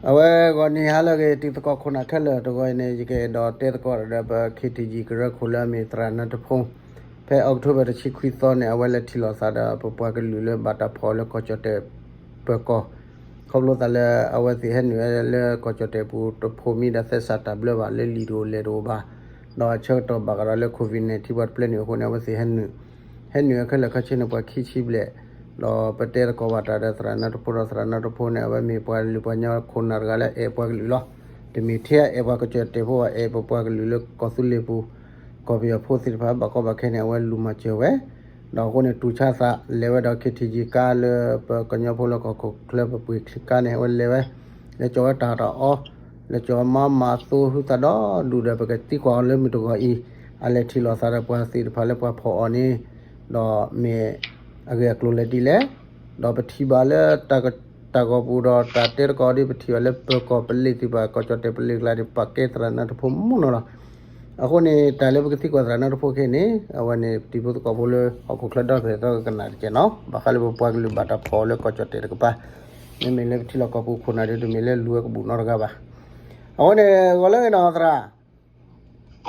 အဝဲဂီၤနံၤဟါလၢအဂ့ၤ တံၤသကိးခိၣ်နၢ်ခဲလၢာ်တဂီၤအံၤန့ၣ် ယကအဲၣ်ဒိးတဲသကိးဒီးပ ခ့ထံကံ ကရၢခိၣ်လၢအမ့ၢ်သရၣ်နၢတဖိ ဖဲအီးကထိဘၢၣ်တဆံခွံသီန့ၣ် အဝဲလဲၤထံၣ်လိာ်သးဒီးပပှၤကလုာ်လၢဘၣ်တၢ်ဖီၣ်အီၤလၢကီၢ်ကၠီၣ်တဲၣ်ပၢၤကီၢ် ခီဖျိသးလၢအဝဲသ့ၣ်ဟဲနုာ်ဝဲလၢကီၢ်ကၠီၣ်တဲၣ်ပူၤတဖိးမံဒီးသဲစးတၢ်ဘျၢဘၣ် လၢလံာ်တအိၣ်လဲၢ်တအိၣ်ဘၣ်, ဒီးအဆၢကတီၢ်ဘၣ်ဃးဒီးလၢ COVID nineteen ပှၤတပျဲနုာ်အဃိန့ၣ် အဝဲသ့ၣ်ဟဲနုာ်, ဟဲနုာ်ဝဲခဲလၢာ်ခဲဆ့န့ၣ် ပှၤခံဆံဘျဲၣ်, ဒီးပတဲသကိးဘၣ်တၢ်ဒီးသရၣ်နၢတဖိဒီးသရၣ်နၢတဖိန့ၣ် အဝဲမ့ၢ်ပှၤလုၢ်ပှၤကညီခိၣ်နၢ်တဂၤလၢအအဲၣ်ပှၤကလုာ်လီၤ. တမ့ၢ်ထဲအအဲၣ်ပှၤကီၢ်ကၠီၣ်တဲၣ်ဖိဘၣ် အဲၣ်ပပှၤကလုာ်လၢကီၢ်သူလ့ၤပူၤ, ကီၢ်ပယီၤဖိသ့ၣ်တဖၣ်ဘၣ်ကီဘၣ်ခဲန့ၣ် အဝဲလူၤမၤစၢၤဝဲ ဒီးအဃိန့ၣ် တူၢ်ဆါသးလဲၤဝဲဒီး ခ့ထံကံ ကါလၢပကညီဖိလၢကီၢ်ခိၣ်ချၢပပှ့ၤချံကါန့ၣ် အဝဲလဲၤဝဲ, လဲၤကၠီၤဝဲတၢ်တၢ်အီ, လဲၤကၠီၤဝဲမၤမၤသိဟုသးဒီဒူၣ်ဒီး ပကသံကွၢ်အီၤလၢမုၢ်တဂီၤအံၤ, အလဲၤထံၣ်လိာ်သးဒီးပှၤသ့ၣ်တဖၣ်လၢပှၤဖီၣ်အီၤန့ၣ်, ဒီးမ့ၢ်အဂ့ၢ်အကျိၤလဲၣ်ဒ်လဲၣ်, ဒီးပထံၣ်ဘၣ်လၢ တၢ်ဂီၤပူၤဒီးတၢ်တဲသကိးဒ် ပထံၣ်ဘၣ်လၢပၢၤကီၢ်ပလ့ၤသ့ၣ်တဖၣ် ကီၢ်ကၠီၣ်တဲၣ်ပလ့ၤကျါန့ၣ် ပာ်ကဲသရၣ်နၢတဖိမုၢ်နီၤလီၤ. အဃိန့ၣ် တၢ်လၢပကသံကွၢ်သရၣ်နၢတဖိခဲအံၤန့ၣ် အဝဲန့ၣ်ပတံၤဖိသကိးဖိလၢဟီၣ်ခိၣ်ချၢဒီဖျၢၣ်သီကနၣ်တကဲနီၤ ဘၣ်ဃးလၢပပှၤကလုာ်ဘၣ်တၢ်ဖီၣ်အီၤလၢကီၢ်ကၠီၣ်တဲၣ်တကပၤ, မ့မ့ၢ်လၢပထံလီၢ်ကီၢ်ပူၤခိၣ်နၢ်ဒီးတမ့ၢ်လၢလူၤဝဲကဘူၣ်နီတဂၤဘၣ်. အဃိန့ၣ် ဂီၤလၢအဂ့ၤနီၤသရၣ် ဂီ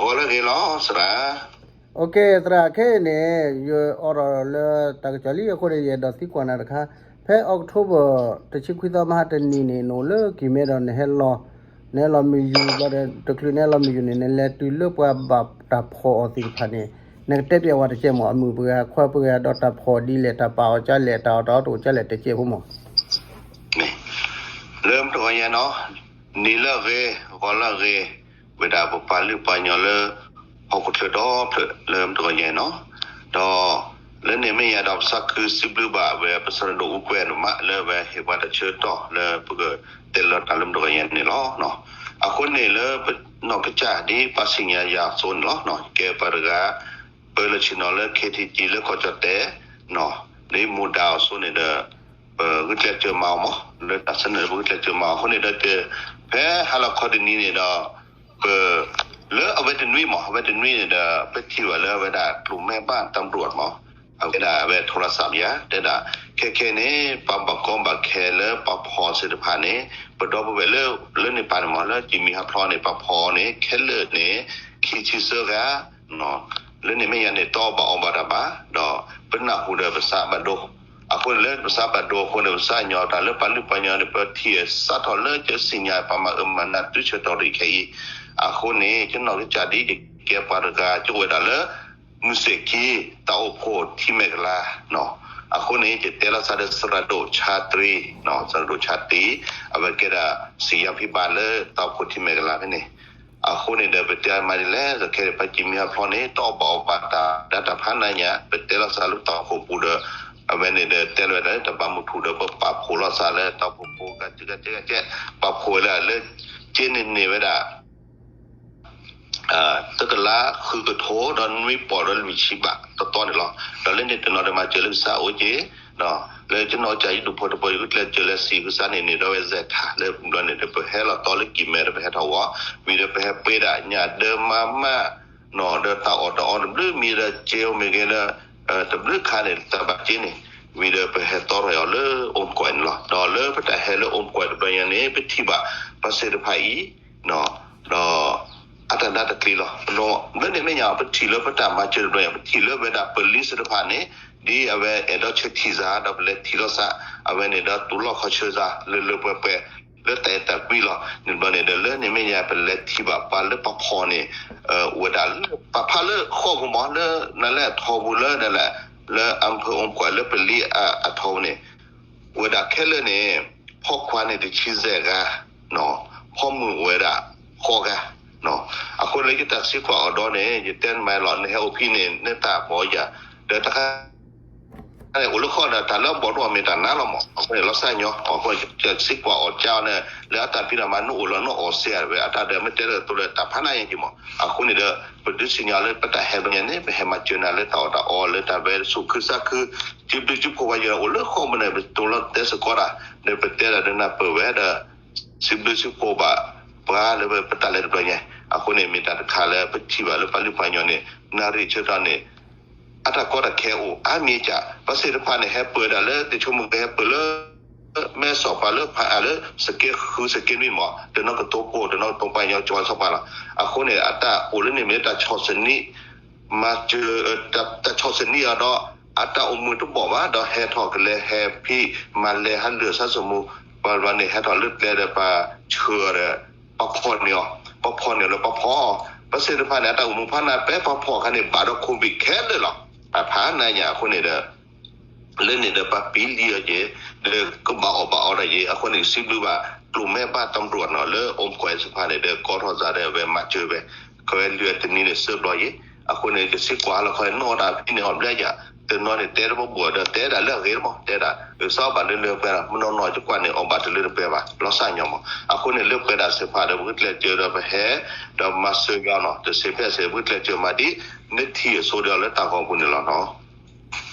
ၤလၢအဂ့ၤလီၤသရၣ်. သရၣ် ခဲအံၤန့ၣ် ယအိးထီၣ်လၢတၢ်ကစီၣ်လံအဃိန့ၣ် ယအဲၣ်ဒိးသံကွၢ်နၤတခါ, ဖဲ October တဆံခွံသီမဟါတနံၤန့ၣ် နအိၣ်လၢကံၢ်မဲဒီး နဟဲလီၤမ့ၢ်ယူၤဘျီဒီး တချုးနဟဲလီၤမ့ၢ်ယူၤန့ၣ် နလဲၤတုၤလၢပှၤဘၣ်တၢ်ဖီၣ်အီၤသ့ၣ်တဖၣ်န့ၣ် နကတဲပျဲဝဲတကဲမ့ၢ် အမုၣ်ပှဲၤဂၤ ခွါပှဲၤဂၤ ဒီးတၢ်ဖီၣ်ဒ်လဲၣ် တၢ်ပာ်အီၤကလဲၣ် တၢ်အီၣ်တၢ်အီတအိၣ်ကလဲၣ် တကဲဖိမ့ၢ် လၢမုၢ်တဂီၤညါနီၤ, နံၤလၢအဂ့ၤ ဂီၤလၢအဂ့ၤ, ဝဲဒၣ်ပပှၤလုၢ်ပှၤကညီလၢ ဟီၣ်ခိၣ်ချၢဒီဖျၢၣ်လၢမုၢ်တဂီၤညါနီၤ, ဒီးလၢန့ၣ်မ့ၢ်ယၤဒီး ပသးခုစံးဘျုးဘၣ်ဝဲပသရၣ်ဒိၣ်အူကွဲးန့ၣ်မး လၢဝဲဟ့ၣ်ပှၤတၢ်ဆၢကတီၢ်လၢပကတဲလီၤတၢ်လၢမုၢ်တဂီၤညါန့ၣ်လီၤ. အဃိန့ၣ်လၢပနီၢ်ကစၢ်ဒ်ပှၤသ့ၣ်ညါယၤအသိးန့ၣ်လီၤ, ကဲပှၤတဂၤ ပၢလၢဆ့ၣ်နီၤလၢ ခ့ထံကံ လၢကီၢ်ကၠီၣ်တဲၣ် ဒ်မူဒါအသိးန့ၣ်ဒီး ပဂုာ်ကျဲးစၢးမၤအီၤမး လၢတၢ်ဆၢန့ၣ် ပဂုာ်ကျဲးစၢးမၤအီၤအဃိန့ၣ်ဒီး ဖဲဟါလီၤခီတနံၤန့ၣ်ဒီး ပ လၢအဝဲတနွံမး အဝဲတနွံန့ၣ်ဒီး ပထံၣ်ဘၣ်လၢအဝဲဒၣ်ကျိၤမဲဘၣ်တၢ်မရူးမး အဝဲဒၣ်အဝဲထိးရၣ်သးပယါ တဲဒၣ် ခဲခဲန့ၣ် ပှၤဘၣ်ကီဘၣ်ခဲလၢပှၤဖီၣ်သ့ၣ်တဖၣ်န့ၣ် ပဒီပုၢ်ဝဲၢ်လၢ လၢန့ၣ်ပၢ်န့ၣ်မး လၢကံၢ်မံၤဟးဖျိးန့ၣ် ပှၤဖီၣ်အီၤန့ၣ် ခဲလၢာ်န့ၣ် ခံဆံသၢဂၤ လၢန့ၣ်မ့ၢ်ယၤန့ၣ် တအီၣ်ဘၣ်အီဘၣ်တၢ်ဘၣ် ဒီးပနၢ်ဟူဒီးပသးဘၣ်ဒိ အဃိန့ၣ်လၢပသးဘၣ်ဒိအဃိန့ၣ် ပသးကညီၤတၢ်လၢပှၤလုၢ်ပှၤကညီၤန့ၣ် ပထံၣ်စးထီၣ်လၢကသ့ၣ်ညါပှၤမၤအၢမၤနးတုၤဆၢကတီၢ်ခဲအံၤ အဃိန့ၣ် ကနီၢ်ကစၢ်ဒ်ယကဲပှၤတဂၤကအိၣ်ဝဲဒၣ်လၢ မုၢ်ဆ့ၣ်ခံ တၢ်အိၣ်ဖှိၣ်ထံမဲာ်ကလၤ အဃိန့ၣ် ယတဲလိာ်သးဒီးသရၣ်ဒိၣ်ဆါတရံ သရၣ်ဒိၣ်ဆါတရံ အဝဲကဲဒၣ် စံယါဖံဘါ လၢတၢ်အိၣ်ဖှိၣ်ထံမဲာ်ကလၤဖဲန့ၣ် အဃိန့ၣ်ဒီး ပတဲမးဒ်လဲၣ် ခဲအံၤပှၤကံၢ်မံၤဟးဖျိးန့ၣ် တအီၣ်ဘၣ်အီဘၣ်တၢ် ဒ်တၢ်ဖးနးညါ ပတဲလိာ်သးလၢတၢ်အိၣ်ဖှိၣ်ပူၤဒီး အဝဲန့ၣ်ဒီး တဲလီၤဝဲဒၣ်လၢတၢ်ဘၣ်မုာ်ထူၣ်ဒီး ပပာ်ဖှိၣ်လိာ်သးလၢတၢ်အိၣ်ဖှိၣ်ဖိ ကကဲကဲကဲ ပာ်ဖှိၣ်ဝဲဒၣ်လၢ က့န့ၣ်န့ၢ်ဝဲဒၣ် တကလးဃုကထိဒီးနွံပီၢ်ဒီးလွံၢ်ဆံဘးတတီၤန့ၣ်လီၤ. ဒီးလၢန့ၣ်တနီၤဒီးမၤစၢၤလၢကစၢ်အိၣ်က့ၤ လၢကနီၢ်ကစၢ်ယဒူၣ်ဖိတဖိ ယကကျဲးစၢးလၢစံးကစၢ်န့ၣ်န့ၣ် ဒီးဝဲ Zelle လၢဘျီန့ၣ်ဒီး ပဟဲလီၤတီလၢကံၢ်မဲဒီးပဟဲထီၣ်ဝီ ဝံၤဒီးပဟဲပှ့ၤဒၣ်ညၣ်ဒၢမါမၢ် ဒီးတၢ်အီၣ်တၢ်အီတဘျုးမံၤဒီးက့အိၣ်မ့ၢ်ဂ့ၤဒီး တဘျုးခါန့ၣ် တၢ်ဘၣ်က့န့ၣ် ဝံၤဒီးပဟဲတီထီၣ်အီၤလၢအိၣ်ကွဲးန့ၣ်လီၤ. ဒီးလၢပတၢ်ဟဲလၢအိၣ်ကွဲးတဘျီညါန့ၣ် ပထံၣ်ဘၣ်ပှၤသ့ၣ်တဖၣ်အံၤ ဒီးအတၢ်နါတၢ်ကျ့လီၤ. လၢန့ၣ်မ့ၢ်ညါ ပထံၣ်လၢပတၢ်မၤစၢၤတဘျီညါ ပထံၣ်လၢဝဲဒၣ် police သ့ၣ်တဖၣ်န့ၣ် ဒ်အဝဲအဲၣ်ဒိးဆၢထံၣ်စၢ် ဒီးပလဲၤထံၣ်လိာ်သး အဝဲန့ၣ်ဒီးတူၢ်လိာ်ခီၣ်ဆၢစၢ် လၢလၢပှဲၤပှဲၤ လၢတၢ်အဲၣ်တၢ်ကွံလီၤ. န့ၣ်ဘျီန့ၣ်ဒီး လၢန့ၣ်မ့ၢ်ညါ ပလဲၤထံၣ်ဘၣ်ပှၤလၢပှၤဖီၣ်န့ၣ် အိၣ်ဝဲဒၣ်လၢပှၤဖးလၢဃိာ်ပူၤမး လၢနလဲၣ်ထီပူၤလၢဒၣ်လဲၣ် လၢအဖၢအိၣ်ကွဲး လၢပလံၤအထီပူၤန့ၣ် အိၣ်ဝဲဒၣ်ခဲလၢာ်န့ၣ် ဖီခွါန့ၣ်တဆံယဲၢ်ဂၤ ဖီမုၣ်အိၣ်ဝဲဒၣ်ဃိးဂၤ. အဃိလၢယတၢ်သံကွၢ်အီၤဒီးန့ၣ် ယတဲမးလီၤ နဟဲအိၣ်ဖဲန့ၣ် နတၢ်ဘီယၤ ဒီးတခါ န့ၣ် အိၣ်လၢဃိာ်ဒီး တၢ်လၢအဘီၣ်ဒိၣ်အမ့ၢ်တၢ်နါလီၤမး အဃိန့ၣ် လီၤစၢ်ညီ အဃိန့ၣ် စံးကွၢ်အီၤကၢန့ၣ် လၢအတၢ်ဖံးတၢ်မၤနအိၣ်လီၤ နအီၣ်စ့ၢ်ဝဲ အတၢ်ဒီးမ့ၢ်တဲလၢသိးလၢတၢ်ဖးနးယဲၢ်က့ၤမး အဃိန့ၣ်ဒီး ပဒုးသ့ၣ်ညါလၢပတၢ်ဟဲဘျီညါန့ၣ် ပဟဲမၤစၢၤနၤလၢတၢ်အီၣ်တၢ်အီ လၢတၢ်ဝဲစူၢ်ခုသးခု စံးဘျုးစံးဖှိၣ်ပှၤယဲၢ်အိၣ်လၢဃိာ်မးန့ၣ် ပတိၤလီၤတဲစ့ၢ်ကီးတၢ် ဒီးပတဲဒၣ်ဒီးနၢ်ပၢၢ်ဝဲဒီး စံးဘျုးစံးဖှိၣ်ဘၣ်ပှၤလၢပတၢ်လဲၤတဘျီညါ အဃိန့ၣ် မ့ၢ်တၢ်တခါလၢပထံၣ်ဘၣ်လၢပှၤလုၢ်ပှၤကညီန့ၣ် နၣ်ရံၣ်ဆၢကတီၢ်န့ၣ် အတၢ်ကီတၢ်ခဲအိၣ်အါမံၤကၢ် ပှၤသ့ၣ်တဖၣ်န့ၣ် ဟဲပၢၤဒၣ်လၢ သ့ၣ်ဆိကမိၣ်ကဟဲပၢၤလၢ မဲစီၤပၤလၢဖးအါလၢ စကဲဃုစကဲနွံမး တနီၢ်ကတိၤပိၢ် တနီၢ်ကတိၤပှၤကညီကၠီၤဆီပှၤလီၤ. အဃိန့ၣ် အတၢ်အိၣ်လၢန့ၣ်မ့ၢ်တၢ်ဆီၣ်သနံး မၤစၢၤ တၢ်ဆီၣ်သနံးအီၤဒီး အတၢ်အိၣ်မူတဘီၣ်ဘၣ် ဒီးဟဲထီၣ်ကလဲၤဟဲဖံးမၤလဲၤဟးလၢာ်ဆါစမူ ပှၤဘျီန့ၣ် ဟဲထီၣ်လၢကျဲဒီးပှၤဆှၢအီၤဒီး ပှၤဖီၣ်န့ၢ်အီၤ ပှၤဖီၣ်န့ၢ်အီၤလၢပှၤဖီၣ်အီၤ ပှၤသ့ၣ်တဖၣ်န့ၣ် အတၢ်အိၣ်မူဖးနး ဖဲပှၤဖီၣ်အခါန့ၣ် ဘၣ်ဒီး COVID ခဲလၢာ်လီၤ. အဖးနးညါအဃိန့ၣ်ဒီး လၢန့ၣ်ဒီးပှၤပံးလံအီၤက့ၤ ဒီးကဘၣ်အီၣ်ဘၣ်အီဒီးက့ၤ အဃိန့ၣ် ယစံးဘျုးဘၣ် ကျိၤမဲဘၣ်တၢ်တြူၢ်နီၤ လၢအိၣ်ခိးသ့ၣ်တဖၣ်န့ၣ် ဒီးကိးထီၣ်သးဒီးအဝဲမၤစၢၤဝဲ ကဝဲလုၢ်အတနံၤန့ၣ်စၢဘျီက့ၤ အဃိန့ၣ် ယစံးကွၢ်ဟါလီၤခီ နီၢ်ဒၣ်ဖဲန့ၣ်အီၤဘျဲၣ်ယၤ တနီၤန့ၣ် တဲတဘၣ်ဘၣ်ဒီး တဲဒၣ်လၢအဂ့ၤတမး တဲဒၣ် ကစီၣ်ဘၣ်လၢလၢပှဲၤဒီး မနီၢ်နီၢ်ယကွၢ်န့ၣ် အီၣ်ဘၣ်တလၢတပှဲၤဘၣ် လီၤစၢ်ညီမး အဃိန့ၣ် လၢပှဲၤဒၣ်သ့ၣ်တဖၣ်ဒီး ပကကျဲးစၢးဒီးပဟဲ ဒီးမၤစၢၤယီၤနီၤ တသ့ဖဲသ့ ပကကျဲးစၢးမၤဒ် နထံၣ်အဆိဒီးလၢတၢ်ဂီၤပူၤန့ၣ်လီၤနီၤ.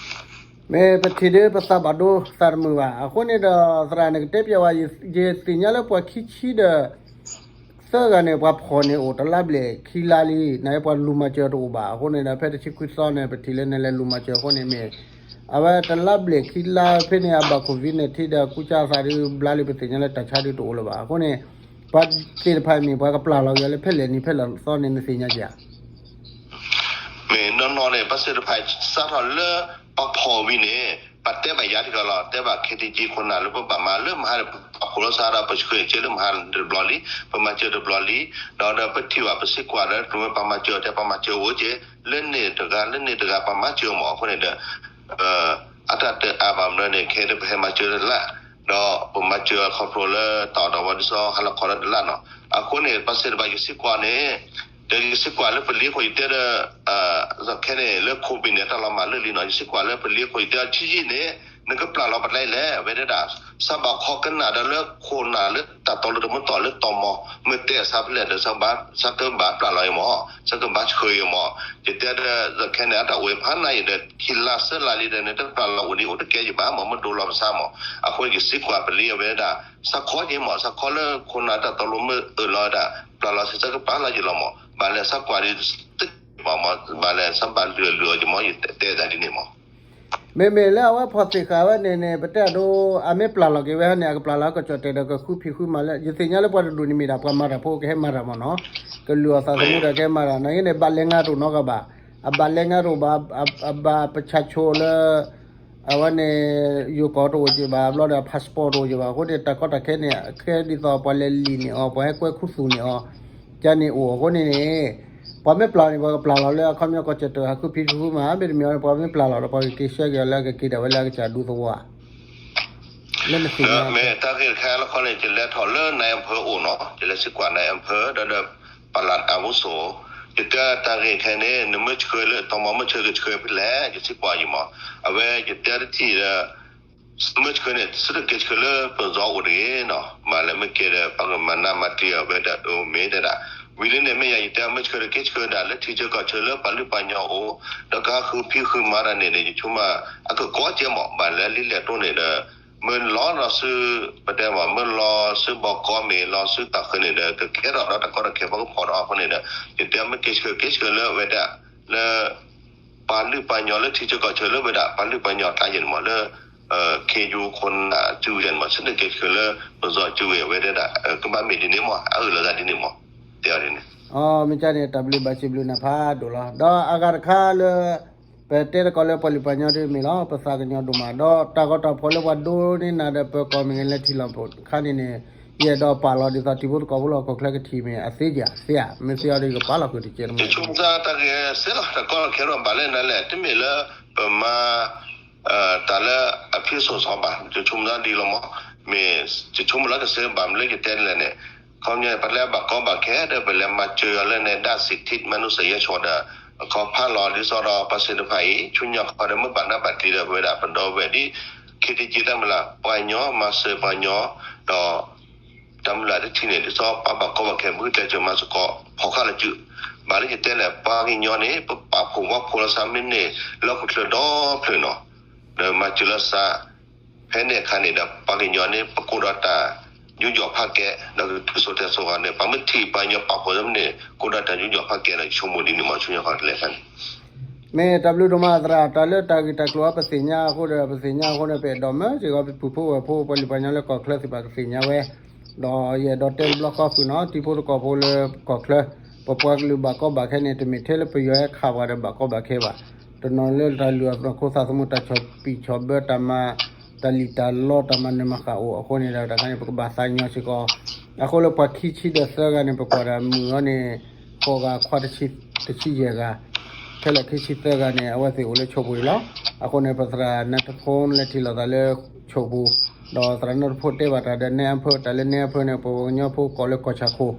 မ့ၢ်ပထံၣ်ဒ်ပသးဘၣ်ဒိသးတမုာ်ဘၣ် အဃိန့ၣ်ဒီး သရၣ်န့ၣ်ကတဲပျဲဝဲ ယသ့ၣ်ညါလၢပှၤခံဆံဒီး သၢဂၤန့ၣ် ပှၤဖီၣ်န့ၢ်အိၣ်တလါဘျဲၣ်ခံလါလံ နပှၤလူၤမၤစၢၤတအိၣ်ဘၣ် အဃိန့ၣ်ဒီး ဖဲတဆံခွံသီန့ၣ် ပထံၣ်လၢနလဲၤလူၤမၤစၢၤအဃိန့ၣ်မ့ၢ် အဝဲတလါဘျဲၣ်ခံလါဖဲန့ၣ် အဘၣ် COVID nineteen ဒီးကူစါသးဒ်ဘျါလံ ပသ့ၣ်ညါလၢတၢ်ဆါဒ်တအိၣ်လၢၤဘၣ် အဃိန့ၣ် ပှၤသ့ၣ်တဖၣ်မ့ၢ် ပှၤကပျၢ်လီၤက့ၤလၢဖဲလဲၣ်နံၤဖဲလဲၣ်သီန့ၣ် နသ့ၣ်ညါက့ၤဧါ မ့ၢ်နီၢ်နီၢ်န့ၣ် ပှၤသ့ၣ်တဖၣ်စးထီၣ်လၢပှၤဖီၣ်ဝံၤန့ၣ် ပတဲဘၣ်ယၤတက့ၢ်လီၤ တဲဘၣ် KTG ခိၣ်နၢ်လၢပဘၣ်မၤလၢမဟါဒီး ပဖီၣ်လီၤစးဒီး ပဆှၢက့ၤလၢမဟါတဘျီလံ ပမၤစၢၤတဘျီလံ ဒီးဒီးပထံၣ်ဘၣ်ပစံးကွၢ်ဒီး ကျိၤဝဲပှၤမၤစၢၤတဲပှၤမၤစၢၤအိၣ်က့ၤ လၢန့ၣ်တဂၤ လၢန့ၣ်တဂၤ ပှၤမၤစၢၤမး အဃိန့ၣ်ဒီး အတၢ်တအါဘၣ်မနုၤန့ၣ် ခဲအံၤပဟဲမၤစၢၤတလၢ် ဒီးပမၤစၢၤခီဖျိလၢတၢ်အီၣ်တၢ်ဝီဒ်သိး ဟါလီၤခီလၢတလၢ်နီၤ အဃိန့ၣ် ပှၤသ့ၣ်တဖၣ်ယစံးကွၢ်န့ၣ် ဒီးယစံးကွၢ်လၢပလံၤခိၣ်ယတဲဒီး ခဲန့ၣ် လၢ COVID န့ၣ် တၢ်လီၤမၢ်လၢလံနီၤ ယစံးကွၢ်လၢပလံၤခိၣ်ယတဲအီၤ ဆံးယံာ်န့ၣ် နကပျၢ်လီၤပကျဲလဲၣ် အဝဲဒၣ် စးဘၣ်ခီကနၣ်ဒီးလၢခိၣ်နၢ်လၢတၢ်တီလိၤတမူတီၢ်လၢတီၢ်မီၤ မ့ၢ်တဲအဆါဖဲလဲၣ်ဒီး စးကဘၣ်ပျၢ်လီၤအံၤမး စးကဘၣ်ဆှၢအံၤမး ယတဲဒီး ခဲန့ၣ် အတၢ်အိၣ်ဖးနးအံၤဒီး ခံလါသၢလါလံဒီး နတပျၢ်လီၤအိၣ်ဒံးအိၣ်တကဲယဘၣ်မး မ့ၢ်ဒိလီၤပသးမး အဃိယစံးကွၢ်ပလံၤအဝဲဒၣ် စးခီက့ၤမး စးခီလၢခိၣ်နၢ်တၢ်တီလိၤမ့ၢ်အၢၣ်လီၤဝဲဒၣ် ပျၢ်လီၤစ့ၢ်ကီးပျၢ်လီၤယလီၤမး ဘၣ်လဲၣ်စးကွၢ်ဒ်တကဲဘၣ်မး ဘၣ်လဲၣ်စးဘၣ်လုၢ်အလုၢ်အီၤယမး ယတဲသးဒ်န့ၣ်မး မ့မ့ၢ်လၢအဝဲဖီၣ်သ့ၣ်ဃာ်ဝဲန့ၣ်န့ၣ် ပတဲအဒိ အမ့ၢ်ပျၢ်လီၤက့ၤဝဲန့ၣ် အကပျၢ်လီၤကစီၣ်တဲာ်ဒီးကဃုဖံးဃုမၤလၢ ယသ့ၣ်ညါလၢပှၤတဒူၣ်န့ၣ်မ့ၢ်ဒၣ်ပှၤမၤတၢ်ဖိကဟဲမၤတၢ်မးနီၤ ကလုၢ်အီၣ်သးသမူဒီးကဟဲမၤတၢ် နာ်က့န့ၣ် ဘၣ်လဲၤငါတအိၣ်နီတဂၤဘၣ် အဘၣ်လဲၤငါတအိၣ်ဘၣ် အဘၣ်ပဆၣ်ဆိလၢ အဝဲန့ၣ် ယိၤကီၢ်တအိၣ်က့ၤဘၣ် ဘျီဒီး passport တအိၣ်က့ၤဘၣ် အဃိန့ၣ် တၢ်ကီတၢ်ခဲန့ၣ် ခဲဒ်သိးပှၤလဲၤလံာ်န့ၢ်အီၤ ပှၤဟဲကွဲခူသူၣ်န့ၢ်အီၤ ကန့ၣ်အိၣ်အဃိန့ၣ်န့ၣ် ပှၤမ့ၢ်ပျၢ်န့ၣ် ပှၤကပျၢ်လီၤလၢအခီပညီကီၢ်စဲၣ်တၢၢ် ဟးဃုဖံးဃုမၤ မ့တမ့ၢ် ပှၤမ့ၢ်ပျၢ်လီၤဒီး ပှၤကက့ၤဆှၢက့ၤအီၤလၢအကက့ၤဒၣ်ဝဲလၢအကစၢ်ဒူသဝီဧါ လၢနသ့ၣ်ညါ မ့ၢ်တၢ်ဂ့ၢ်တခါလၢခီန့ၣ် ယလဲၤထီၣ်လၢ နၢၤအၣ်ဖၢအိၣ်နီၤ ယလဲၤစံးကွၢ် နၢၤအၣ်ဖၢ ဒီးဒီး ပလၢ်အဝူစိၤ ယတဲတၢ်ဂ့ၢ်ခဲန့ၣ် နမ့ၢ်ဆှၢလၢ တီမီၤမ့ၢ်ဆှၢကဆှၢဖဲလဲၣ် ယစံးကွၢ်ယံၤမး အဝဲယတဲတထံၣ်ဒီး မ့ၢ်ဆှၢန့ၣ် စ့ၢ်ကီးက့ၤဆှၢလၢပစီအိၣ်တဂ့ၤနီၤ မ့ၢ်လဲၣ်မ့ၢ်ကဲဒီး ပကမၤနးမၤတံၢ်အဝဲဒၣ်အမ့ၢ်တဲဒၣ် ဝံၤလၢန့ၣ်မ့ၢ်ယၤ ယတဲမ့ၢ်ဆှၢဒီးက့ၤဆှၢဒၣ်လၢထံဆၢကီၢ်ဆၢလၢပှၤလုၢ်ပှၤကညီအိၣ် ဒီးကဟးဃုဖံးဃုမၤတၢ်န့ၣ်န့ၣ် ယဆိကမိၣ် အကကီကဲမး ဘၣ်လၢလံာ်လဲၢ်တိၢ်န့ၣ်ဒီး မ့ၢ်လီၤလီၤဆူ ပတဲမး မ့ၢ်လီၤဆူဘီကီမ့ၢ်လီၤဆူတၢ်ဃၢၤန့ၣ်ဒီး ကကဲထီၣ်ဒီးတၢ်ကီတၢ်ခဲပှၤကဖီၣ်ဒီးအဃိန့ၣ်ဒီး ယတဲမ့ၢ်က့ၤဆှၢက့ၤဆှၢလၢအဝဲဒၣ် လၢ ပှၤလုၢ်ပှၤကညီလၢထံဆၢကီၢ်ဆၢလၢဝဲဒၣ် ပှၤလုၢ်ပှၤကညီကျါယဲၢ်န့ၣ်မး လၢ ခ့ယိခိၣ်နၢ်စုယဲၢ်န့ၣ်မး စ့ၢ်ကီးက့ၤဆှၢလၢပစီစုဝဲအဝဲဒၣ် ကဘၣ်မ့ၢ်ဒ်န့ၣ်မး အအၢၣ်လီၤသးဒ်န့ၣ်မး တဲအီၤဒ်န့ၣ် မ့ၢ်ကန့ၣ် တၢ်ဘျုးဘၣ်စံးဘျုးနၤဖးဒိၣ်လီၤ. ဒီးအဂၤတခါလၢ ပတဲသကိးလၢပှၤလုၢ်ပှၤကညီဒ်မ့ၢ်လီၤ ပသးကညီၤဒိၣ်မး ဒီးတၢ်ဂီၤတၢ်ဖီၣ်လၢပှၤဒိန့ၢ်နၤဒီးပကိးမ့ၢ်ဂ့ၤလၢထံလီၢ်ခိၣ်တခါန့ၣ်န့ၣ် ယအဲၣ်ဒိးပာ်လီၤဒ်သိးထံဖိသကိးဖိလၢဟီၣ်ခိၣ်ချၢကထံၣ်မ့ၢ်အသ့ဧါ သ့ဧါ မ့ၢ်သ့အီၤဒီးယကပာ်လီၤဃုာ်တကဲးတမံၤ ယဆိကမိၣ်တၢ်ဂ့ၢ်စ့လီၤ တၢ်ကီတၢ်ခဲဒီးဘၣ်လၢနၤလဲၣ် တမ့ၢ်လၢ ပမၤ တၢ်လၢအဖံးစိၣ်စီၤဘၣ် ယဆိကမိၣ်တၢ်ဒ်လီၤမး မ့ၢ် ယဆိကမိၣ်လၢကစၢ်ဘၣ်မနုၤလၢယတဲလဲၣ်န့ၣ် ခီပညီပလဲၤဘၣ်ကီဘၣ်ခဲဒီး ပလဲၤမၤစၢၤအီၤလၢန့ၣ် ဒၣ်စံးထံးမနုၤစဲယဲၢ်ဆီဒီး အခီဖးလီၤဒ်သိးဒီး ပှၤသ့ၣ်တဖၣ်အံၤ ဆူညါခီဒီးမ့ၢ်ဘၣ်နၢ်ဘၣ်တံၢ်ဒီး ပဝဲဒၣ်ပဒီပုၢ်ဝဲၢ်ဒ် ခ့တက့တၢ်မုၢ်လၢ် ပှၤကညီမၤစၢၤပှၤကညီ ဒီး တၢ်မုၢ်လၢ်တထံၣ်န့ၣ် ဒ်သိးပှၤဘၣ်ကီဘၣ်ခဲ မ့ၢ်ကျဲးစၢးမၤသကိး ဖီၣ်ဃာ်လီၤစု ဘၣ်လၢယတဲလဲၣ် ပှၤကညီန့ၣ် ပပာ်ဖှိၣ်ဝီဖှိၣ်လီၤသးမ့ၢ်န့ၢ် လၢဟီၣ်ခိၣ်ချၢဒီဖျၢၣ်နီၤ ဒီးမၤစၢၤလီၤသး ဖဲန့ၣ်အခါန့ၣ်ဒီး ပှၤကညီန့ၣ် ပကအိၣ်ဒီးတၢ်ယူးယီၣ်ဖးကဲ ဒီးကတုၤစိၤတဲစိၤဃီန့ၣ် ပှၤမ့ၢ်ထံၣ်ပှၤကညီပာ်ဖှိၣ်သးမ့ၢ်န့ၢ် ကအိၣ်ဒီးတၢ်ယူးယီၣ်ဖးကဲဒီး ယဆိကမိၣ်ဒ်န့ၣ်မး ဆူညါခီတလဲၤခါန့ၣ် မ့ၢ်တၢ်ဘျုးဒိၣ်မးသရၣ်, တၢ်လၢတၢ်ဂ့ၢ်တၢ်ကျိၤအံၤ ပသ့ၣ်ညါအဃိဒီး ပသ့ၣ်ညါအဃိန့ၣ် ပအဲၣ်ဒိးမၢစ့ၢ်ကီး ပပုၢ်ဖိဝဲၢ်ဖိ ပှၤလုၢ်ပှၤကညီလၢကီၢ်ချၢသ့ၣ်တဖၣ်ကသ့ၣ်ညါဝဲ, ဒီးယအဲၣ်ဒိးတဲတဘျီဃီဃုာ်နီၤ တံၤဖိသကိးဖိလၢကီၢ်ချၢ, ပပှၤကလုာ်ဘၣ်ကီဘၣ်ခဲန့ၣ် တမ့ၢ်ထဲလၢပယီၤဟဲခးပှၤဒီးဘၣ်ကီဘၣ်ခဲဘၣ်. တနီၤလၢတၢ်လုၢ်အီၣ်သးခိၣ်သးသမူ တၢ်ဆီၣ်ဘံၣ်ဆီၣ်ဘၢ တၢ်မၤ တၢ်လံၣ်တၢ်လီ တၢ်မၤနၢၤမၤဃၣ်အိၣ်အဃိန့ၣ်ဒီး တခါန့ၣ် ပကဘၣ်သးကညီၤစ့ၢ်ကီး. အဃိလၢပှၤခံဆံဒီးသၢဂၤန့ၣ် ပကွၢ်ဒီးမုၣ်အီၤန့ၣ် ဃိးဂၤခွါတဆံယဲၢ်ဂၤ, ခဲလၢာ်ခံဆံသၢဂၤန့ၣ် အဝဲသ့ၣ်အိၣ်လၢဆိၣ်ပူၤအံၤလီၤ. အဃိန့ၣ် ပသရၣ်နၢ်တဖိလဲၤထံၣ်လိာ်သးလၢဆိၣ်ပူၤ, ဒီးသရၣ်နၢ်တဖိတဲဘၣ်တၢ်ဒီးနဲအၣ်ဖၢ, တၢ်လၢနဲအၣ်ဖၢန့ၣ် ပှၤကညီဖိကိးလၢကီၢ်ဆၣ်ခိၣ်,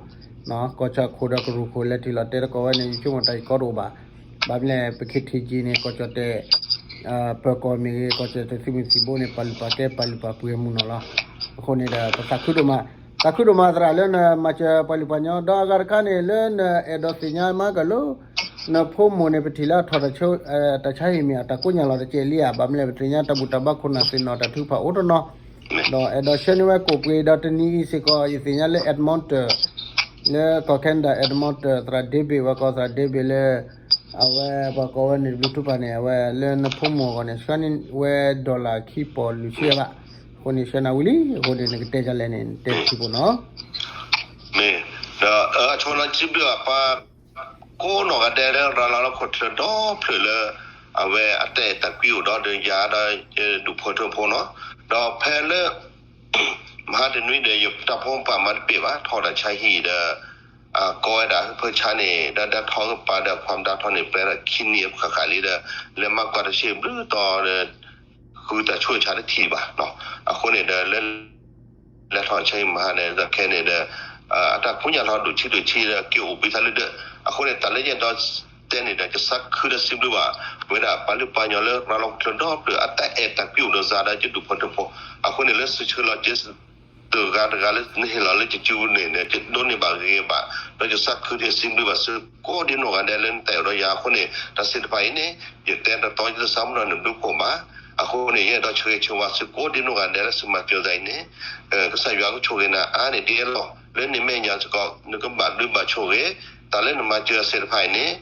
ကီၢ်ဆၣ်ခိၣ်ဒီးကရူၢ်ခိၣ် လဲၤထံၣ်လိာ်တဲသကိးဝဲန့ၣ် ယဆိကမိၣ်တၢ်အံၤကီတအိၣ်ဘၣ်. ဘၣ်မနုၤလဲၣ် ပ ခ့ထံကံ န့ၣ် ကီၢ်ကၠီၣ်တဲၣ် ပၢၤကီၢ်မ့ၢ်ဂ့ၤ ကီၢ်ကၠီၣ်တဲၣ်သုးမုၢ်သံၣ်ဘိန့ၣ် ပာ်လုၢ်ပာ်ကဲ ပာ်လုၢ်ပာ်ပှ့ၤမုၢ်နီၢ်လီၤ. အဃိန့ၣ်ဒီး ပသးခုဒိၣ်မး, သးခုဒိၣ်မးသရၣ်လၢနမၤစၢၤပှၤလုၢ်ပှၤကညီ ဒီးအဂၤတခါန့ၣ် လၢနအဲၣ်ဒိးသ့ၣ်ညါမးကလီ နဖိမိၢ်န့ၣ် ပထံၣ်လၢအထီၣ်တၢ်ဆါဟံၣ်မ့ၢ်အတၢ်ကိးညါလီၤတကဲလံဧါ, ဘၣ်မနုၤလဲၣ် ပသ့ၣ်ညါတၢ်ဘူၣ်တၢ်ဘါခိၣ်နၢ်သ့ၣ်နီၣ်တၢ်ထုကဖၣ်အိၣ်တနီၤ, ဒီးအဲၣ်ဒိးဆှၢန့ၢ်ဝဲကိၣ်ပှ့ၤဒီးတနံၤအံၤစ့ၢ်ကီး ယသ့ၣ်ညါလၢ Edmonton လၢကီၢ် Canada Edmonton သရၣ် David ဝဲကိးသရၣ် David လၢ အဝဲပှၤကိးဝဲန့ၣ် ဘျုးထူပၢ်န့ၣ် အဝဲလၢနဖိမိၢ်အဂီၢ်န့ၣ် ဆှၢန့ၢ်ဝဲ dollar ခံပီၢ်လွံၢ်ဆံဘၣ်. အဃိန့ၣ် ဆှၢနၤဝံၤလံ, အဃိန့ၣ် နကတဲဒ်လဲၣ်န့ၣ် နတဲထံဖိနီၤ. မ့ၢ်, ဒီးအဆိနီၤ စံးဘျုးဘၣ်ပှၤ ကိးနီၢ်ဂၤဒဲးလၢရၤလီၤလၢခိၣ်ချၢဒီဖျၢၣ်လၢ အဝဲအတၢ်အဲၣ်တၢ်ကွံအိၣ်ဒီး ဒီးယၤဒီးယဒူၣ်ဖိထၢဖိနီၤ, ဒီးဖဲလၢ မဟါတနွံဒီး ယတၢ်ဖိပာ်မၤတဘ့ၣ်ဘၣ် ထီၣ်တၢ်ဆါဟံၣ်ဒီး ကိးဝဲဒၣ်ဖၢဆါန့ၣ် ဒီးဒၣ်ထီၣ်ကပၤဒီး ခွါမတၤထီၣ်န့ၣ် ပှဲၤဒီးခံနံၣ်ဃၣ်ဃၣ်လံဒီး လဲၤမၤကွၢ်တၢ်ဆံးဘျုးတီၤဒီး ဃုတၢ်ဆိၣ်ဂ့ၤဆါတထံၣ်ဘၣ်. အဃိန့ၣ်ဒီး လၢ လဲၤထီၣ်ဆါဟံၣ်မဟါန့ၣ်ဒီး ခဲန့ၣ်ဒီး အတၢ်ကိးညါလီၤဒိၣ်ဆံးဒိၣ်ဆံးဒီး က့ၤအိၣ်ဘှံးထါလၢဒၢး. အဃိန့ၣ် တၢ်လၢယအဲၣ်ဒိးတဲန့ၣ်ဒီး ယသးခုဒီးစံးဘျုးဘၣ် ပဝဲဒၣ်ပှၤလုၢ်ပှၤကညီလၢရၤလီၤခိၣ်ချၢဒီဖျၢၣ် အတၢ်အဲၣ်တၢ်ကွံအိၣ်ဒီးစးဒီးယဒူၣ်ဖိထၢဖိ. အဃိန့ၣ် လၢသုဆှၢလီၤက့ၤ တဂၤတဂၤလၢနဟ့ၣ်လီၤလၢယစုပူၤန့ၣ် ယဒိးန့ၢ်ဘၣ်ဂ့ၤဂ့ၤဘၣ်, ဒီးယသးခုဒီးစံးဘျုးဘၣ်သုကိးဒံနီၢ်ဂၤဒဲးလၢနတၢ်အဲၣ်ဒီးယၤအဃိန့ၣ် တၢ်သ့ၣ်တဖၣ်အံၤန့ၣ် ယတဲတတီယတစးမနီၤနဘျုးဖှိၣ်ဘၣ်. အဃိန့ၣ် ယအဲၣ်ဒိးဆၢဂ့ၤဆၢဝါသုကိးဒံနီၢ်ဂၤဒဲးလၢသုမၤစၢၤသးအံၤန့ၣ် ကစၢ်ယွၤကဆိၣ်ဂ့ၤနၤအါန့ၢ်ဒ်အံၤလီၤ. လၢနမဲာ်ညါစ့ၢ်ကီး နကဘၣ်ဘျုးဘၣ်ဆိၣ်ဂ့ၤ တၢ်လၢနမၤစၢၤသ့ၣ်တဖၣ်အံၤန့ၣ်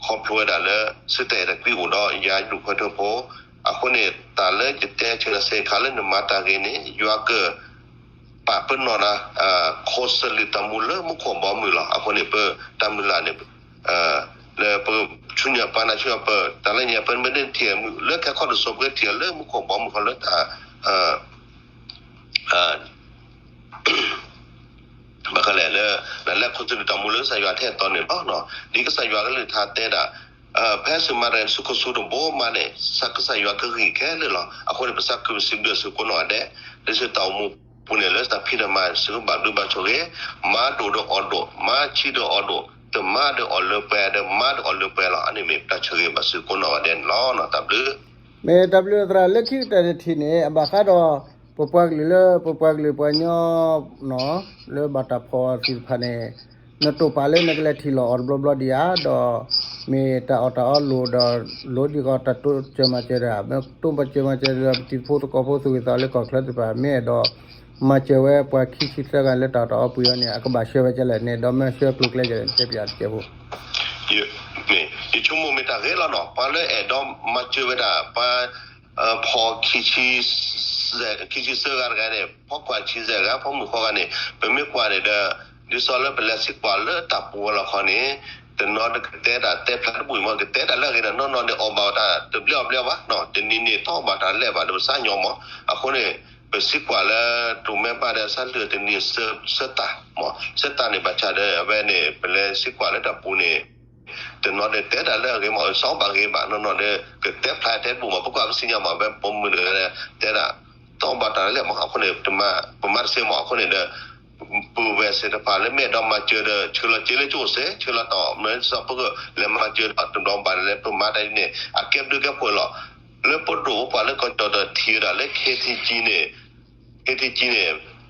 ခီဖျိဝဲဒၣ်လၢ သုတၢ်အဲၣ်တၢ်ကွံအိၣ်ဒီးယၤဒူၣ်ဖိထၢဖိ. အဃိန့ၣ် တၢ်လၢယတဲဆၢတၢ်ဆ့ခါလၢနမၤတၢ်ဂ့ၤန့ၣ် ယွၤက ပာ်ပနီၣ်နၤ ခိးစၢလံာ်တၢ်မူလၢမူခိၣ်ဘီမုၢ်လီၤ. အဃိန့ၣ် ပတၢ်မုၢ်လၢ်န့ၣ် လၢပဆူညါပာ်နၤဆူညါပ တၢ်လၢညါပမ့ၢ်ဒၣ်ထံၣ်မုၢ်လၢခဲခီတစိၤပကထံၣ်လၢမူခိၣ်ဘီမုၢ်ခီလၢတၢ် ဘၣ်ဃးလဲၣ်လၢ နလဲၤခိးစၢလံာ်တၢ်မူလၢကစၢ်ယွၤထဲအတီၤန့ၣ်လီၤ. ဒ်ကစၢ်ယွၤကလုၢ်ကထါတဲဒၣ် ဖဲသုမၤတၢ်န့ၣ် သုကဆူတဘိမးန့ၣ် ကစၢ်ယွၤကဂံၢ်ခဲလၢာ်လီၤ. အဃိန့ၣ် ပသးခုပစံးဘျုးသုကိးနီၢ်ဂၤဒဲး လၢသုတၢ်အိၣ်မူပူၤန့ၣ် လၢသုတၢ်ဖံးတၢ်မၤ သုကဘၣ်ဘျုးဘၣ်ဆိၣ်ဂ့ၤ မၤဒိၣ်ဒီးအီၣ်ဒိၣ် မၤဆံးဒီးအီၣ်ဒိၣ် တမၤဒီးအီၣ်လၢပှဲၤ ဒီးမၤဒီးအီၣ်လၢပှဲၤလီၤ. အန့ၣ်မ့ၢ်ပတၢ်ဆိၣ်ဂ့ၤဘၣ်သုကိးနီၢ်ဂၤဒဲးန့ၣ်လီၤ. တၢ်ဘျုး မ့ၢ်တၢ်ဘျုးသရၣ်လၢခံကတၢၢ်တထံၣ်န့ၣ် အဘၣ်ဃးဒီး ပပှၤကလုာ်လၢ ပပှၤကလုာ်ပှၤကညီ လၢဘၣ်တၢ်ဖီၣ်သ့ၣ်တဖၣ်န့ၣ် နတိာ်ပာ်လၢနကလဲၤထံၣ်လီၤအီၤတဘျီဘျီဒံးဧါ, ဒီးမ့ၢ်တၢ်အီၣ်တၢ်အီလိၣ်ဒီး လိၣ်ဒံးဃီတၢ်တိစၢၤမၤစၢၤတဂၤ မ့ၢ်တိစၢၤမၤစၢၤဒီး ပတံၤဖိသကိးဖိသူၣ်ဂ့ၤသးလၢကီၢ်ချၢသ့ၣ်တဖၣ် မ့ၢ်အဲၣ်ဒိး မၤစၢၤဝဲပှၤခံဆံသၢဂၤလၢတၢ်အီၣ်တၢ်အီပှ့ၤအီၤန့ၣ် အကဘၣ်ဆှၢဝဲဒ်လဲၣ်န့ၣ် ဒီးမ့ၢ်ဆှၢကျိၤကျဲဒ်လဲၣ် တဲပၠးတကဲးဖိ ယဆိကမိၣ်မ့ၢ်တၢ်ဂ့ၤလီၤနီၤ ပှၤလၢအဲၣ်ဒိးမၤစၢၤဝဲဒၣ် ပှၤ ဖီၣ် ခံဆံသၢဂၤတဂၤန့ၣ် ဖီၣ်ကွၢ်ဆံသၢဂၤ ဖီၣ်မုၢ်ဃီဂၤန့ၣ် ပမ့ၢ်ကွၢ်န့ၣ်ဒီး ဒ်သိးလၢပလဲၤစံးကွၢ်လၢတၢ်ပူၤဝဲလီၤခီန့ၣ် တနီၤဒီးကတဲဒၣ်တဲဖျါတဘူၣ်အံၤမ့ၢ် ကတဲဒၣ်လၢအဂ့ၤဒီး နီၢ်နီၢ်န့ၣ်အီၣ်ဘၣ်တၢ်တဘျီအဘျီဘၣ် တနံၤန့ၣ်တအီၣ်ဘၣ်တၢ်လဲၣ်ဘၣ်ဒီးပသးညီမး အဃိန့ၣ် ပစံးကွၢ်လၢ တိၤမဲဘၣ်ဒီး ဆၢလၢတနံၤ ဆၢတၢ်မး ဆၢတၢ်န့ၣ် ဘၣ်ဆၣ်ဒီး အဝဲန့ၣ် ပလဲၤစံးကွၢ်လၢတၢ်ပူၤန့ၣ် တနီၤဒီးတဲဒၣ်လၢအဂ့ၤမး အစီဘၣ်ဂ့ၤဘၣ် နီၢ်နီၢ်ဒီး ကတဲဖျါတဲတဘူၣ်မး ပကွၢ်ပသ့ၣ်ညါမး ဝဲပိာ်မုၣ်တဂၤဒီး တဲဒၣ် တအီၣ်ဘၣ်တၢ်လဲၣ်မး အဃိန့ၣ် ပမၤတသ့မး အဃိန့ၣ်ဒီး ပဝဲသ့ၣ်တဖၣ်လၢမ့ၢ်အဲၣ်ဒိးမၤစၢၤဒီး ဆှၢလီၤစ့လၢကၠိစ့ ဆှၢလီၤတီၢ်မ့ၢ်စ့ၢ်ကီး ပကလဲၤမၤစၢၤဒီးတဘျီဘၣ်လၢ ပမၤတၢ်န့ၣ် အကဲဘျုးကဲဖှိၣ်လီၤ. လၢပဒိၣ်ပပှၢ်လၢကီၢ်ကၠီၣ်တဲၣ်ထံၣ်ဝဲဒၣ်လၢ ခ့ထံကံန့ၣ် ခ့ထံကံန့ၣ်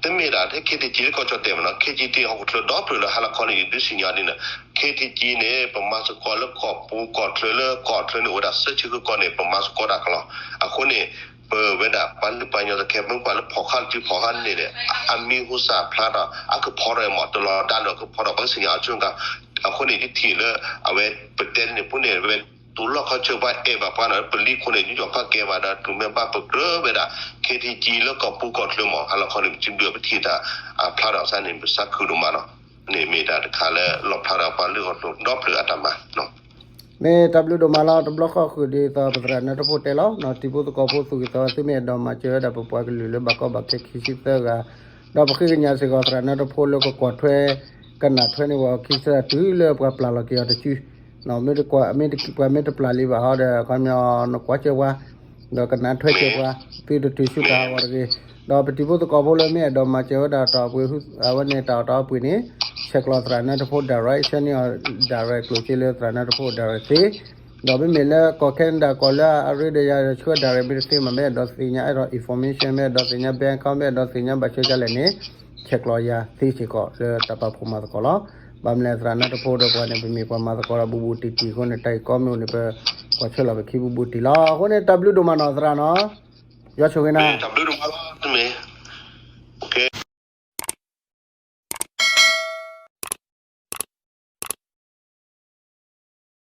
တမ့ၢ်ဒၣ်ထဲခ့ထံကံလၢကီၢ်ကၠီၣ်တဲၣ်မးနီၤ ခ့ထံကံ ဟီၣ်ခိၣ်ချၢဒီဖျၢၣ်လၢဟါလီၤခီန့ၣ် ယဒုးသ့ၣ်ညါဒ်န့ၣ် ခ့ထံကံန့ၣ် ပမၤသကိးလၢကီၢ်ပူၤကီၢ်ချၢလၢကီၢ်ချၢန့ၣ် အိၣ်ဝဲဒၣ်သၢဆံဃုကီၢ်န့ၣ် ပမၤသကိးတၢ်ကလီၤ. အဃိန့ၣ် ပဝဲဒၣ်ပှၤလုၢ်ပှၤကညီတခဲ ပမ့ၢ်ကွၢ်လၢဖီၣ်ဃာ်တစုဖီၣ်ဃာ်န့ၣ်ဒီး အမံၤဟူစၢ်ဖျါဒီး အကဖီထီၣ်မး တလီၤတၢ်ဒီးကဖီထီၣ် ပကသ့ၣ်ညါအီၤဆူကါ အဃိန့ၣ် ယထံၣ်လၢ အဝဲပတဲန့ၣ် ပူန့ၣ် ဝဲ တူၢ်လိာ်ခီဆၢပှၤအဲၣ်ဘၣ်ပှၤနီၤ ပလံၤခိၣ်န့ၣ် ယူးယီၣ်ဖးကဲဘၣ်ဒီး တုၤမ့ၢ်ဘၣ်ပကြၢးဝဲဒၣ် ခဲထံကံလၢကီၢ်ပူၤကီၢ်ချၢမး ဟါလီၤခီန့ၣ် ပစံးဘျုးပထံၣ်တၢ်အဖျါထီၣ်အသးန့ၣ် ပသးခုဒိၣ်မးနီၤ. န့ၣ်မ့ၢ်တၢ်တခါလၢလီၣ်ဖျါထီၣ်ပှၤလၢအီၤဒီဖျၢၣ်အတၢ်မၤ မ့ၢ်တၢ်ဘျုးဒိၣ်မးလီၤ. တဘျီဃီဃုာ်ဒ်သိးပသရၣ်နၢတဖိတဲလီၤ တံၤဖိသကိးဖိသူၣ်ဂ့ၤသးဝါ သုမ့ၢ်အဲၣ်ဒိးမၤစၢၤဝဲဒၣ်ပပှၤကလုာ်လၢဘၣ်ကီဘၣ်ခဲခံဆံသၢဂၤ, ဒီးပဃ့ကညးစ့ၢ်ကီးသရၣ်နၢတဖိလၢကကွၢ်ထွဲ ကနၣ်ထွဲန့ၢ်ဝဲအခံဆံသၢဂၤတုၤလၢပှၤပျၢ်လီၤက့ၤအီၤတစု မ့ၢ်တကွၢ်မ့ၢ်တပျၢ်လံဘၣ်ဟီဒီး ခီပညီနကွၢ်စၢၤပှၤ ဒီးကနၣ်ထွဲစၢၤပှၤ သုတတုၤဆူတၢ်ဟးဂီၤတဂ့ၤ. ဒီးပတံၤဖိသကိးဖိလၢမ့ၢ်အဲၣ်ဒိးမၤစၢၤဝဲဒၣ်တၢ်အီၣ်ပှ့ၤ အဝဲန့ၣ်တၢ်အီၣ်တၢ်အီပှ့ၤန့ၣ် ဆဲးကျိးသရၣ်နၢတဖိ direct ဆှၢန့ၢ်အီၤ direct ကျိၣ်စ့လၢသရၣ်နၢတဖိ direct သ့ ဒီးမ့မ့ၢ်လၢကီၢ် Canada ကီၢ်လၢအရ့ဒီးယၤဆှၢ direct မ့ၢ်တသ့မး မ့ၢ်အဲၣ်ဒိးသ့ၣ်ညါ အဲၣ်ဒိး information မ့ၢ်အဲၣ်ဒိးသ့ၣ်ညါ bank account မ့ၢ်အဲၣ်ဒိးသ့ၣ်ညါဘၣ်ဆၢကလဲၣ်န့ၣ် ဆဲးကျိးယၤသ့စ့ၢ်ကီးလၢတၢ်ပာ်ဖှိၣ်မၤသကိးလီၤ. ဘၣ်မနုၤလဲၣ်သရၣ်နၢတဖိဒီးပှၤန့ၣ် ပမ့ၢ်ပှၤမၤသကိးဒီးဘူးဘူးတံၢ်တံၢ်အဃိန့ၣ် တၢ်အံၤကီမ့ၢ်အိၣ်န့ၣ် ပကွၢ်ဆၢလီၤပခံဘူးဘူးတံၢ်လီၤ. အဃိန့ၣ် တၢ်ဘျုးဒိၣ်မးနီၤသရၣ်နီၤ ယွၤဆိၣ်ဂ့ၤနၤ တၢ်ဘျုးဒိၣ်မးလီၤ တမ့ၢ်